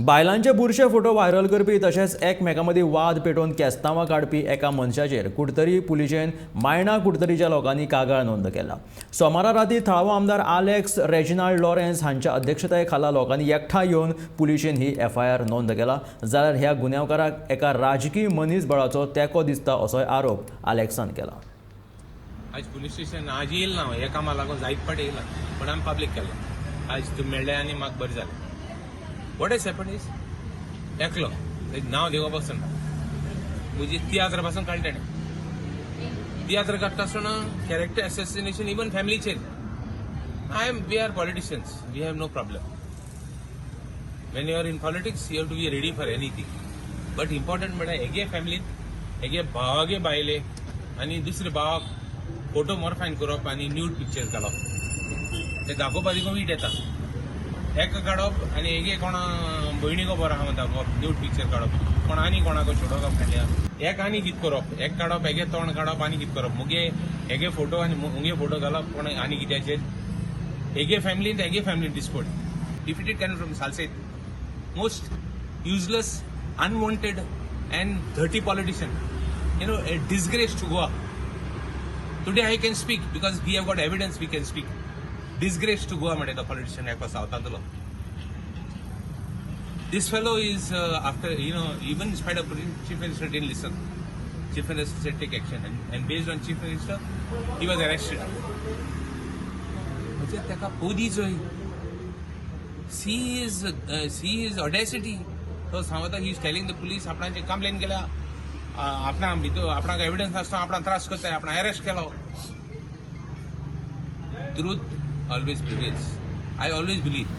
बायलांचे बुरशे photo viral करपी तशेंच एकमेकां मदीं वाद पेटोवन केस्तांवां काडपी एका मनशाचेर कुडतरी पुलिशेन मायणा कुडतरीच्या लोकांनी कागाळ नोंद केला. सोमारा राती थळावो आमदार आलेक्स रेजिनाल्ड लॉरेन्स हांच्या अध्यक्षताये खाला लोकांनी एकठांय येवन पुलिशेन ही एफआयआर नोंद केला. जाल्यार ह्या गुन्यांवकाराक एका राजकी मनीसबळाचो तेंको दिसता असोय आरोप आलेक्सान केला. आज पुलीस स्टेशन आज येयल ना हांव ह्या कामा लागून जायत फाटी येयला, पूण आमी पब्लीक केला. आज तूं मेळ्ळे आनी म्हाका बरें जालें. What has happen is, एकलो, तेजें नांव घेवपा पासून, म्हजी तियात्र पासून काडले तेणें. तियात्र काडटा आसतना कॅरेक्टर असॅसिनेशन इवन फॅमिलीचेर. I am we are politicians, we have no problem. When you are in politics, you have to be ready for anything. But important म्हळ्यार हेगे फॅमिलीत हेगे भावागे बायले आनी दुसरे भावाक फोटो मॉर्फायन करप आनी न्यूड पिक्चर्स घालप, ते दाखोवपा देखून वीट येता. हेका काडप आनी हेगे कोणा भयणीको बरो आहा म्हण दाखोवप, न्यूड पिक्चर काडप, कोण आनी कोणाको चेडोका फाटल्या हेक आनी कित करप, हेक काडप, हेगे तोंड काडप आनी कित करप, मुगे हेगे फोटो आनी मुगे फोटो घालप कोण आनी कित्याचेर. हेगे फॅमिलींत हेगे फॅमिलींत डिस्पोट. Defeated candidate from Salcete, most useless, unwanted, and dirty politician. A disgrace to Goa. Today I can speak because we have got evidence, we can speak. Disgrace to Goa म्हणटा तो politician एका सावथांतलो. This fellow is after, even in spite of Chief Minister didn't listen. Chief Minister said take action and based on Chief Minister, he was arrested. म्हणजे ताका पोदी चोय, see his audacity. तो सांगता, he is telling the police, आपणाचे complain केल्या, आपणा भितर आपणाक एविडन्स आसता, आपणा त्रास करताय, आपणा अरेस्ट केलो. Truth always prevails, I always believe.